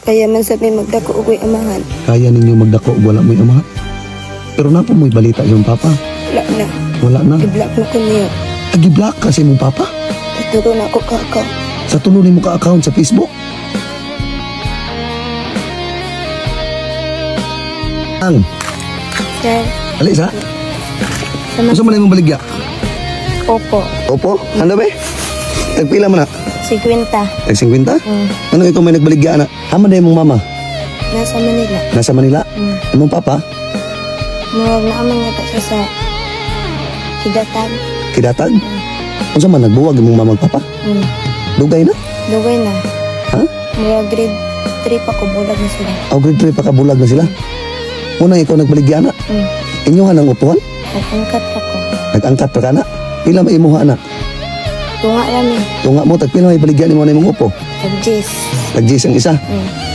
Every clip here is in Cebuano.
Kaya man sabi magdako og amahan. Kaya ninyo magdako og wala mo'y amahan. Pero naa pa mo'y balita sa imong papa? Wala na. Wala na. I-block na ko niya. Agi-block ka sa imong papa? Tulo na ako ka-account. Sa tulo nimo ka account sa Facebook? Ang, Sir, ali sa? sama. Unsa man imong baligya? Opo. Opo, ano ba? Tagpila man na? 50. Tag 50? Mm. Ano ikaw may nagbaligya na? Hama na imong mama? Nasa Manila. Nasa Manila? Mm. Imong papa? Murag na amang yata siya sa Kidatag. Kidatag? Unsa man nagbuwag imong mama ug papa? Mm. Dugay na? Dugay na. Ha? Murag grade 3 pa ko bulag na sila. Aw, grade 3 pa kabulag na sila. Muna ikaw nagbaligya na. Inyohan ang upuan? Nag-angkat pa ko. Nag-angkat pa ka na? Pila may imuha na? Tunga rami. Tunga mo, tag pila may baligya nimo na imong upo? Tag-jis. Tag ang isa.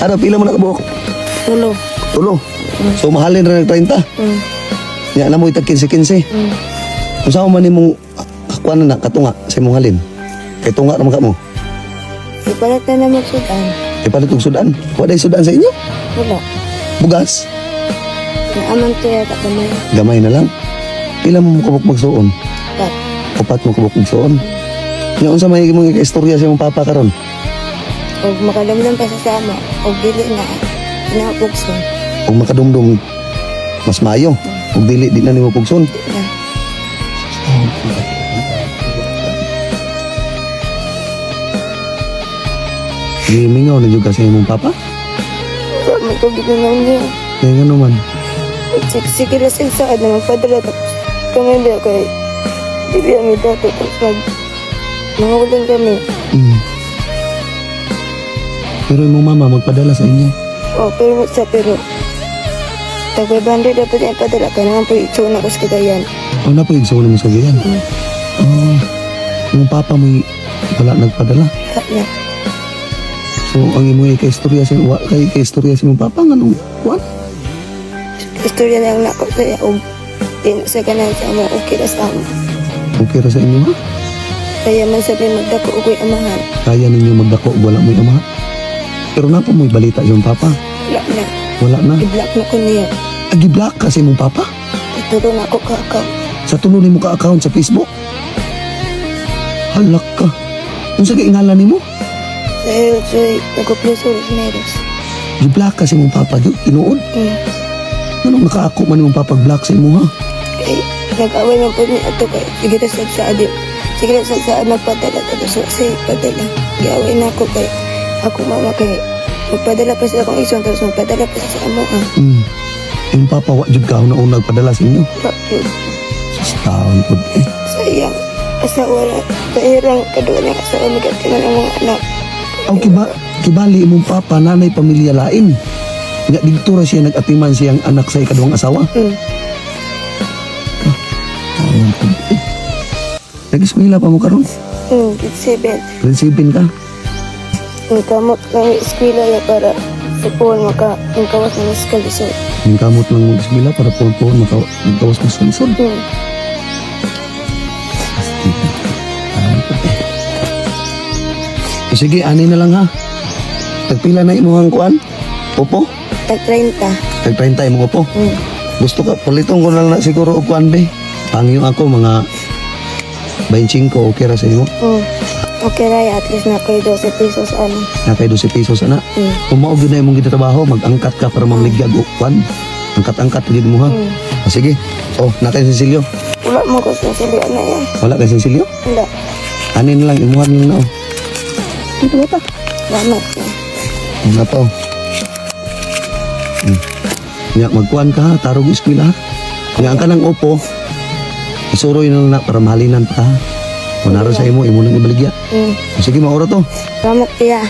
Ano, pila mo na kabuok? Tulo. Tulo. So mahalin ra nag 30. Nya na mo itag 15-15. Unsa man nimong kuan na katunga sa imong halin? Kay tunga ra man ka mo. Ipalit na naman sudan. Ipalit og sudan. Wa day sudan sa inyo? Wala. Bugas. Naaman to yata kamay. Gamay na lang. Pila mo kabuk magsuon? Pat. Upat mo kabuk magsuon. Nya unsa may imong istorya sa imong papa karon? Og makadamdam pa sa sama. Og dili na. Kinapugson. Ug makadumdum mas maayo. Ug dili di na nimo pugson. Di na. Gimingaw na jud ka sa imong papa? Wala man ko ginaw niya. Kaya nga naman. Sige ra sila sa na magpadala tapos kami ba kay di ba mi dato tapos mag manguling kami. Pero imong mama magpadala sa inyo. Oh, pero sa pero tag 500 dapat niya padala ka naman po itso na ko sa Cagayan. Oh, na po igsuon mo sa ganyan. Oh, imong papa mo wala nagpadala. Wala na. So ang imo kay istorya sa wa kay kay istorya sa imong papa nganong kuan? Istorya na lang nako sa iya og di na sa ganahan sa amo, okay ra sa amo. Okay ra sa inyo ha? Kaya man sabi magdako og amahan. Kaya ninyo magdako og wala mo'y amahan. Pero naa pa mo'y balita sa imong papa? Wala na. Wala na. I-block na ko niya. Agi-block ka sa imong papa? Ituro na ako ka-account. Sa tulo nimo ka account sa Facebook? Halak ka. Unsa kay ngalan nimo? Sa Joy, nagkupluso Rosmeros. Gi-block ka sa imong papa gyud tinuod. Nganong nakaako man imong papa block sa imo ha? Kay nag-away man po niya ato kay sige ra sa saad. Sige ra sa saad magpadala tapos wa siya padala. Giaway na ako kay ako mama kay magpadala pa sila akong ison tapos magpadala pa siya sa amo ah. Imong papa wa jud ka una nagpadala sa inyo. Wa gyud. Sus taon pud eh. Sa iyang asawa na kahirang kaduha niyang asawa magatiman ang mga anak. Aw kibali imong papa nanay pamilya lain. Nga didto ra siya nag-atiman siyang anak sa ikaduhang asawa. Taon pud eh. Nag-eskwela pa mo karon? Grade 7. Grade 7 ka. Ang kamot ng eskwela ya para sa puwan maka ang kawas ng eskalisod. Yung kamot lang mo eskwela para puon-puon makawas mo sa lisod. Astig. Taon pud eh. O sige, ani na lang ha. Tagpila na imong kuan? Opo? Tag 30. Tag 30 imong opo. Gusto ka, palitong ko na lang na siguro og kuan be. Pangyo ako mga 25, okay ra sa imo. Okay ra at least na ko'y 12 pesos ano. Na kay 12 pesos ana. Kung mao gyud na imong gitatrabaho, mag-angkat ka para mamaligya og kuan. Angkat-angkat gid mo ha. O, sige. Oh, na kay Cecilio. Wala mo ko sa sili na yan. Wala kay Cecilio? Wala. Ani na lang imuhan lang na. Oh. Dito ba ta? Salamat. Ano pa? Oh. Nya magkuan ka ha, tarog eskwela ha. Nya ang kanang opo. Isuroy na lang na para mahalinan pa ka ha. Kung naro sa imo, imo nang ibaligya. O, sige, maura to. Salamat kuya.